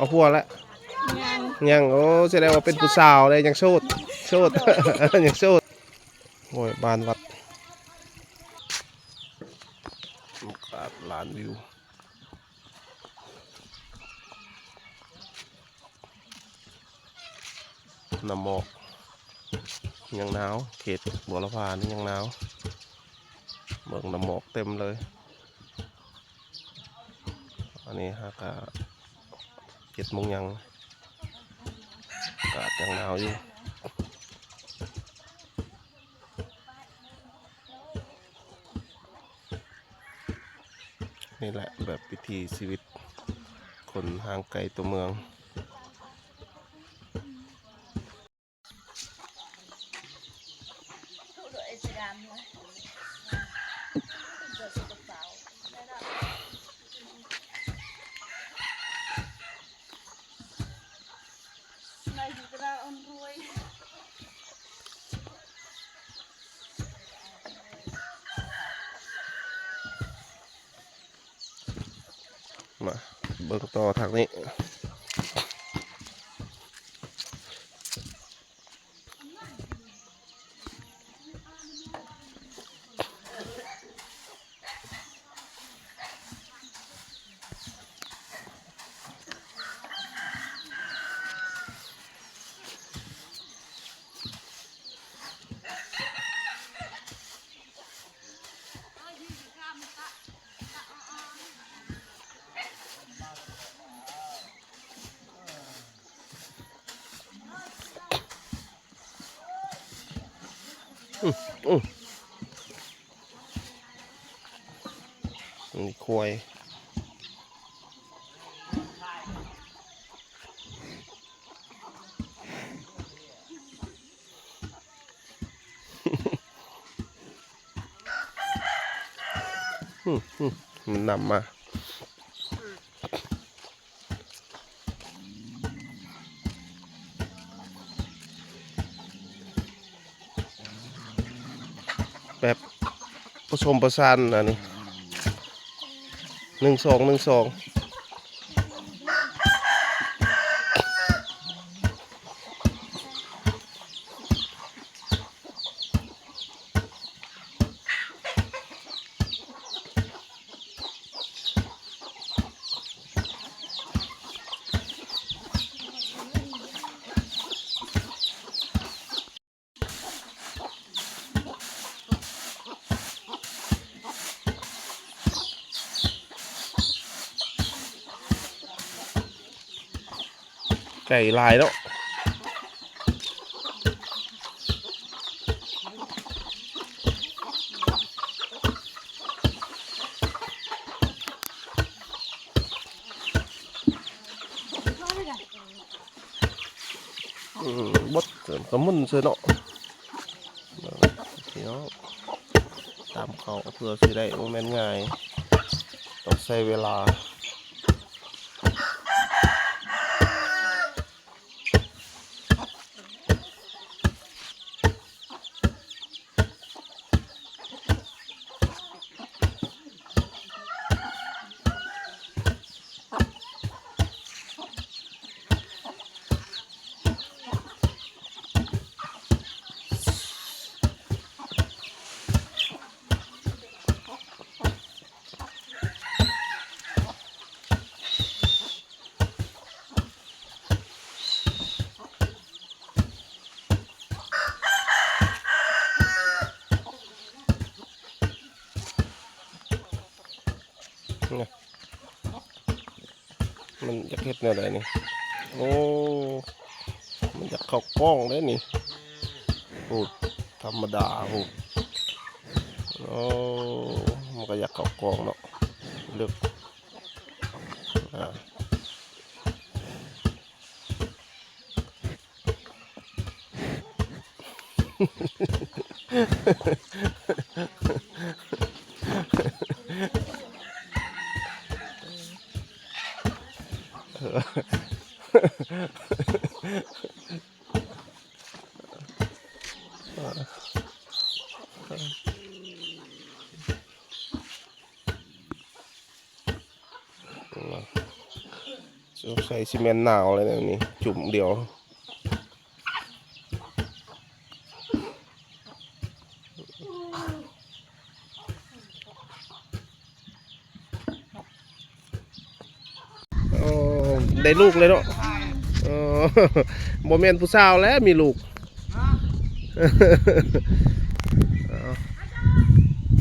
ຄອບຄົວແລ້ວ? ຍັງ ຍັງ. ໂອ້ ສະແດງວ່າເປັນຜູ້ສາວເດ້ ຍັງໂສດ ໂສດ ຍັງໂສດ. ໂອ້ຍ ບ້ານວັດ ກາດລ້ານວິວ. ນ້ຳໝອກຍັງໜາວ ເຂດບົວລະພານີ້ຍັງໜາວ ເບິ່ງນ້ຳໝອກເຕັມເລີຍ. ອັນນີ້ຫາກະເຈັດໂມງຍັງ ອາກາດຍັງໜາວຢູ່. ນີ້ແຫຼະແບບວິຖີຊີວິດຄົນຫ່າງໄກຕົວເມືອງ. ມາເບິ່ງຕໍ່ທາງນີ້. ອື ອື ນີ້ຄວາຍ. ອື ອື ມັນນຳມາ ແບບປະສົມປະສານອັນນີ້ ໜຶ່ງສອງ ໜຶ່ງສອງ. ໄກ່ຫຼາຍເນາະ. ອືມ ບົດເກີນກະມຶນເຊີເນາະ. ເບິ່ງພີ່ນ້ອງ ຕຳເຂົ້າເພື່ອຊິໄດ້ ບໍ່ແມ່ນງ່າຍ ຕ້ອງໃຊ້ເວລາ. ມັນຢາກເຮັດແນວໃດນີ້? ໂອ້ ມັນຢາກເຂົ້າກ້ອງເດ້ນີ້. ໂອ້ ທຳມະດາພຸ້ນ. ໂອ້ ມັນກະຢາກເຂົ້າກ້ອງເນາະ ເລິກ ອ່າ. ສ ສົງໄສຊິແມ່ນໜາວແລ້ວນີ້ ຈຸ່ມດຽວ. ໂອ້ ໄດ້ລູກເລີຍເນາະ. ເອີ ບໍ່ແມ່ນຜູ້ສາວແລ້ວມີລູກ. ເອົາ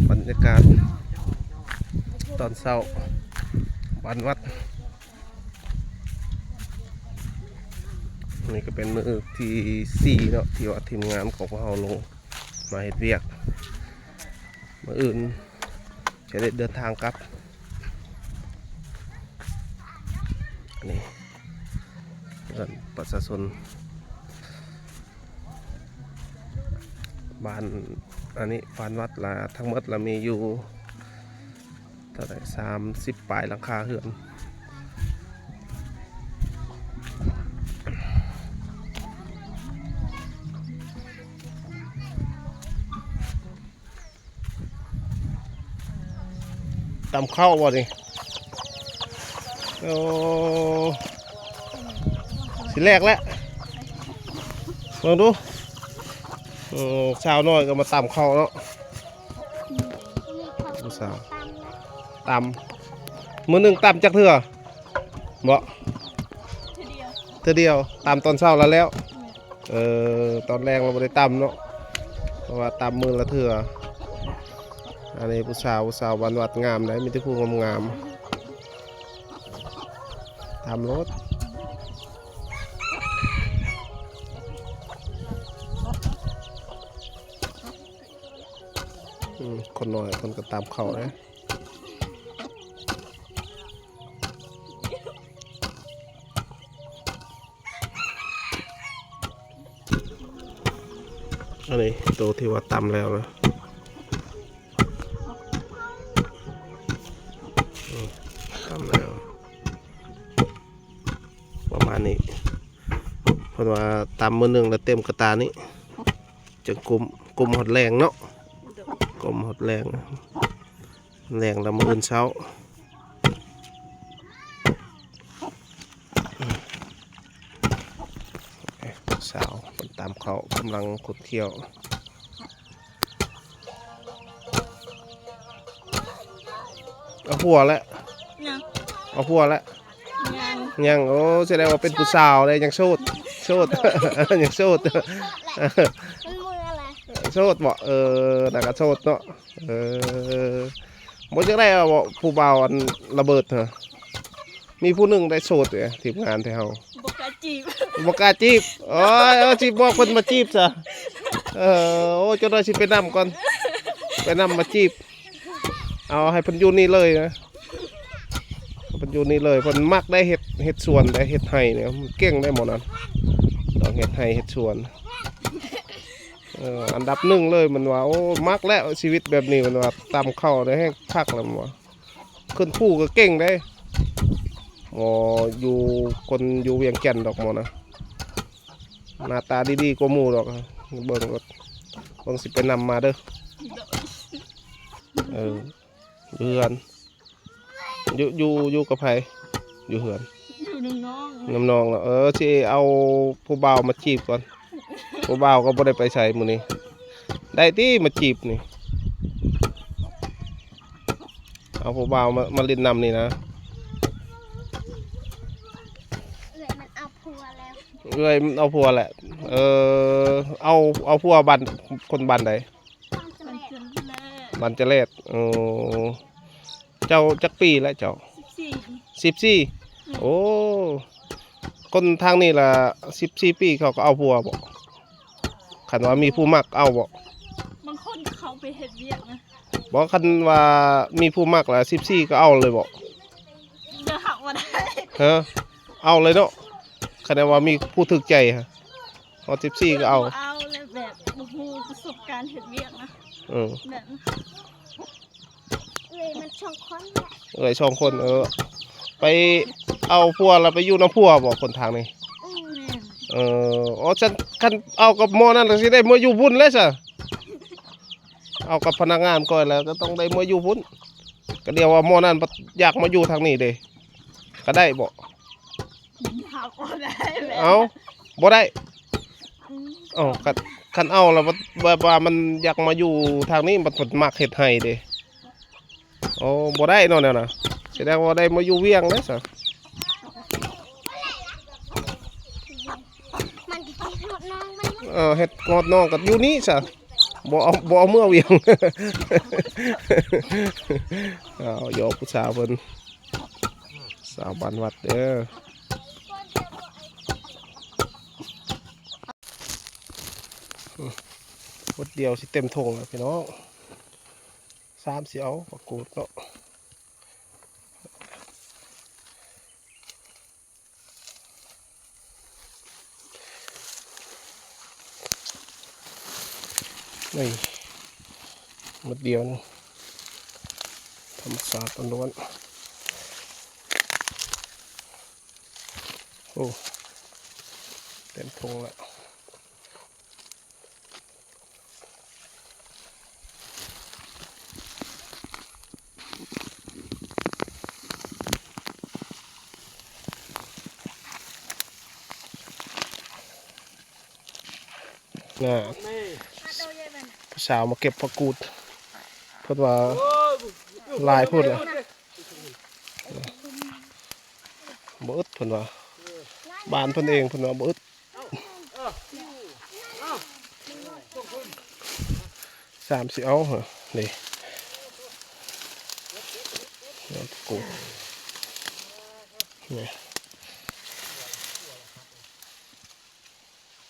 ບັນຍາກາດຕອນເຊົ້າບ້ານວັດ. ນີ້ກໍເປັນມື້ທີສີ່ເນາະ ທີ່ວ່າທີມງານຂອງພວກເຮົາລົງມາເຮັດວຽກ. ມື້ອື່ນຈະໄດ້ເດີນທາງກັບ. ນີ້ເຮືອນປະຊາຊົນບ້ານ ອັນນີ້ບ້ານວັດລະ ທັງໝົດລະມີຢູ່ ເທົ່າໃດ ສາມສິບປາຍຫຼັງຄາເຮືອນ. ຕຳເຂົ້າບໍ່ນີ້? ໂອ້ ຊິແລກແລ້ວ ເບິ່ງດູ. ເອີ ສາວນ້ອຍກໍມາຕຳເຂົ້າເນາະ. ຜູ້ສາວຕຳ ມື້ໜຶ່ງຕຳຈັກເທື່ອເບາະ? ເທື່ອດຽວ ເທື່ອດຽວ ຕຳຕອນເຊົ້າລະແລ້ວ. ເອີ ຕອນແລງລະບໍ່ໄດ້ຕຳເນາະ ເພາະວ່າຕຳມື້ລະເທື່ອ. ອັນນີ້ຜູ້ສາວ ຜູ້ສາວບ້ານວັດງາມໃດ໋ ມີແຕ່ຜູ້ງາມໆ ຕຳໂລດ. ອືມ ຄົນນ້ອຍເພິ່ນກໍຕຳເຂົ້າເດ້. ອັນນີ້ໂຕທີ່ວ່າຕຳແລ້ວນະ ອືມ ຕຳແລ້ວ ປະມານນີ້. ເພິ່ນວ່າຕຳມື້ໜຶ່ງລະເຕັມກະຕ່ານີ້ ຈັ່ງກຸ້ມ ກຸ້ມຮອດແລງເນາະ ກຸ້ມຮອດແລງ. ແລງລະມື້ອື່ນເຊົ້າ ສາວເພິ່ນຕຳເຂົ້າ ກຳລັງຂົດຂ້ຽວ. ເອົາຜົວແລ້ວ? ຍັງ ເອົາຜົວແລ້ວ? ຍັງ ຍັງ. ໂອ້ ສະແດງວ່າເປັນຜູ້ສາວເດ້ ຍັງໂສດ ໂສດ ຍັງໂສດ. ມັນເມື່ອແຫຼະ ໂສດບໍ? ເອີ ນາງກໍໂສດເນາະ. ເອີ ບໍ່ຈັກໄດ້ເອົາບໍ່ ຜູ້ບ່າວອັນລະເບີດຫັ້ນ ມີຜູ້ໜຶ່ງໄດ້ໂສດເດ້ ທີມງານແທ້ເຮົາ ບໍ່ກ້າຈີບ ບໍ່ກ້າຈີບ. ໂອ້ຍ ເອີ ຊິບອກເພິ່ນມາຈີບຊະ. ເອີ ໂອ້ຍ ຈັກໜ້ອຍຊິໄປນຳກ່ອນ ໄປນຳມາຈີບ ເອົາໃຫ້ເພິ່ນຢູ່ນີ້ເລີຍນະ ເພິ່ນຢູ່ນີ້ເລີຍ. ເພິ່ນມັກໄດ້ເຮັດ ເຮັດສວນໄດ້ ເຮັດໄຮ່ນີ້ ເກັ່ງໄດ້ໝໍນັ້ນ ຕ້ອງເຮັດໄຮ່ເຮັດສວນ. ເອີ ອັນດັບໜຶ່ງເລີຍ ມັນວ່າ ໂອ້ ມັກແລ້ວຊີວິດແບບນີ້ ມັນວ່າ ຕຳເຂົ້າໄດ້ແຮງຄັກແລ້ວ ມັນວ່າ ຂຶ້ນພູກໍເກັ່ງເດ້. ໝໍຢູ່ ຄົນຢູ່ວຽງຈັນດອກໝໍນະ ໜ້າຕາດີໆກວ່າໝູ່ດອກ. ເບິ່ງໂລດ ເບິ່ງຊິໄປນຳມາເດີ. ເອີ ຢູ່ເຮືອນ ຢູ່ ຢູ່ ຢູ່ກັບໃຜ? ຢູ່ເຮືອນ ຢູ່ນຳນ້ອງ ນຳນ້ອງເນາະ. ເອີ ຊິເອົາຜູ້ບ່າວມາຈີບກ່ອນ ຜູ້ບ່າວກໍບໍ່ໄດ້ໄປໃສມື້ນີ້ ໄດ້ຕິມາຈີບນີ້ ເອົາຜູ້ບ່າວມາ ມາຫຼິ້ນນຳນີ້ນະ. ເອື້ອຍມັນເອົາຜົວແລ້ວ ເອື້ອຍມັນເອົາຜົວແລ້ວ. ເອີ ເອົາ ເອົາຜົວບ້ານ ຄົນບ້ານໃດ? ບ້ານຈະແລດ ບ້ານຈະແລດ. ເອີ ເຈົ້າຈັກປີແລ້ວເຈົ້າ? ສິບສີ່ ສິບສີ່. ອືມ ໂອ້ ຄົນທາງນີ້ລະ ສິບສີ່ປີເຂົາກໍເອົາຜົວບໍ? ຄັນວ່າມີຜູ້ມັກເອົາບໍ? ບາງຄົນເຂົາໄປເຮັດວຽກນະ. ບໍ່ ຄັນວ່າມີຜູ້ມັກລະ ສິບສີ່ກໍເອົາເລີຍບໍ? ເດີ ຮັກບໍ່ໄດ້ ຮະ ເອົາເລີຍເນາະ. ຄັນວ່າມີຜູ້ຖືກໃຈຮະ ຮອດສິບສີ່ກໍເອົາ ເອົາແລ້ວ ແບບບໍ່ຮູ້ປະສົບການເຮັດວຽກນະ. ເອີ ແບບ ເອື້ອຍມັນສອງຄົນແຫຼະ ເອື້ອຍສອງຄົນ. ເອີ ໄປເອົາຜົວແລ້ວໄປຢູ່ນຳຜົວບໍ ຄົນທາງນີ້? ອືມ ແມ່ນ. ເອີ ອໍ ຊັ້ນຄັນເອົາກັບໝໍນັ້ນລະຊິໄດ້ເມືອຢູ່ພຸ້ນແຫຼະຊະ. ເອົາກັບພະນັກງານກ່ອຍແລ້ວກໍຕ້ອງໄດ້ເມືອຢູ່ພຸ້ນ. ກໍດຽວວ່າໝໍນັ້ນບັດຢາກມາຢູ່ທາງນີ້ເດ ກໍໄດ້ບໍ? ເອົາ ບໍ່ໄດ້. ເອົ້າ ຄັນ ຄັນເອົາແລ້ວ ແບບວ່າມັນຢາກມາຢູ່ທາງນີ້ ມັນ ມັນມັກເຮັດໄຮ່ເດ້. ໂອ້ ບໍ່ໄດ້ເນາະແນວນະ. ສະແດງວ່າໄດ້ມາຢູ່ວຽງແລ້ວຊະ. ມັນຊິເຮັດຮອດນ້ອງມັນ. ເອີ ເຮັດຮອດນ້ອງກໍຢູ່ນີ້ຊະ. ບໍ່ເອົາ ບໍ່ເອົາເມືອວຽງ. ເອົາ ຢອກຜູ້ສາວເພິ່ນ ສາວບ້ານວັດເດີ. ໝົດດຽວຊິເຕັມຖົງແລ້ວພີ່ນ້ອງ. ສາມຊິເອົາປາກູດເນາະ. ນີ້ ໝົດດຽວນີ້ ທຳມະຊາດລ້ວນໆ. ໂອ້ ເຕັມຖົງແລ້ວ. ນະ ຜູ້ສາວມາເກັບຜັກກູດ ເພິ່ນວ່າຫຼາຍໂພດລະ ບໍ່ອຶດເພິ່ນວ່າ ບ້ານເພິ່ນເອງເພິ່ນວ່າບໍ່ອຶດ. ສາມຊິເອົາ ນີ້ ນີ້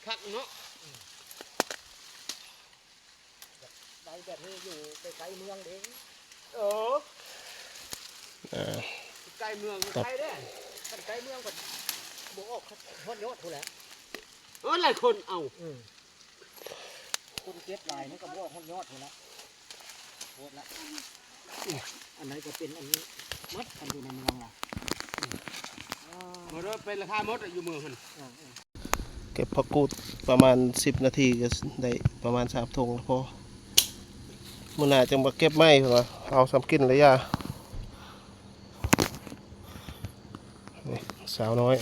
ຄັກເນາະ. ໄດ້ແບບນີ້ຢູ່ໃກ້ໆເມືອງເດ້. ເອີ ເອີ ໃກ້ເມືອງມັນໄຄເດ້. ຄັນໃກ້ເມືອງເພິ່ນບໍ່ອອກຮອດຍອດພຸ້ນແຫຼະ. ເອີ ຫຼາຍຄົນເອົາ ອືມ ຄົນເກັບຫຼາຍມັນກໍບໍ່ອອກຮອດຍອດພຸ້ນລະ. ໂພດລະ ອັນໃດກໍເປັນອັນນີ້ໝົດ ຄັນຢູ່ໃນເມືອງລະ. ບໍ່ໄດ້ເປັນລາຄາໝົດຢູ່ເມືອງຫັ້ນ. ເກັບຜັກກູດປະມານສິບນາທີກໍໄດ້ປະມານສາມຖົງພໍ. ມື້ໜ້າຈັ່ງມາເກັບໃໝ່ ເພິ່ນວ່າ ເອົາສ່ຳກິນລະຢ່າ. ນີ້ ສາວນ້ອຍ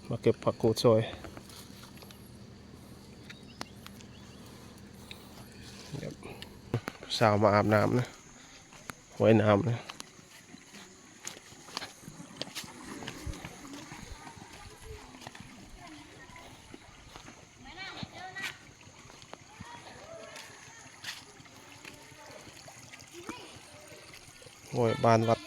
ມາເກັບຜັກກູດຊ່ອຍ. ສາວມາອາບນ້ຳນະ ວ່າຍນ້ຳນະ. ໂອ້ຍ ບ້ານວັດ.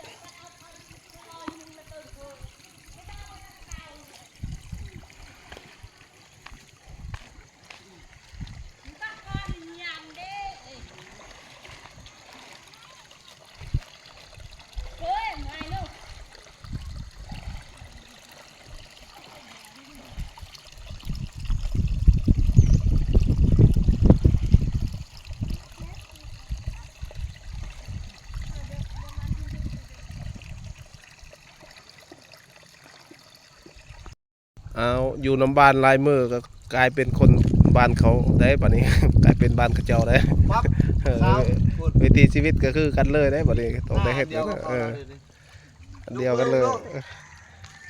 ອ້າວ ຢູ່ນຳບ້ານຫຼາຍມື້ກໍກາຍເປັນຄົນບ້ານເຂົາໄດ້ ບາດນີ້ກາຍເປັນບ້ານເຂົາເຈົ້າໄດ້. ປັບ ເອີ ເຊົາ ພຸ້ນ ວິຖີຊີວິດກໍຄືກັນເລີຍໄດ້ ບາດນີ້ຕ້ອງໄດ້ເຮັດ ໜ້າດຽວກັນ ເອີ ເຮົາເລີຍ ອັນດຽວກັນເລີຍ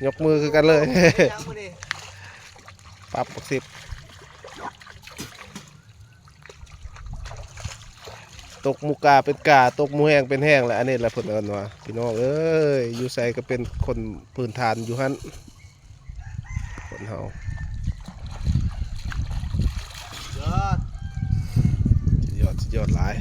ຍົກມືຄືກັນເລີຍ. ປັບບັກສິບ ຕົກໝູ່ກາເປັນກາ ຕົກໝູ່ແຫ້ງເປັນແຫ້ງ ແລະ ອັນນີ້ແຫຼະເພິ່ນເອີ້ນວ່າ ພີ່ນ້ອງເອີຍ ຢູ່ໃສກໍເປັນຄົນພື້ນຖານຢູ່ຫັ້ນ ຄົນເຮົາ. ຍອດ ຍອດ ຍອດຫຼາຍ.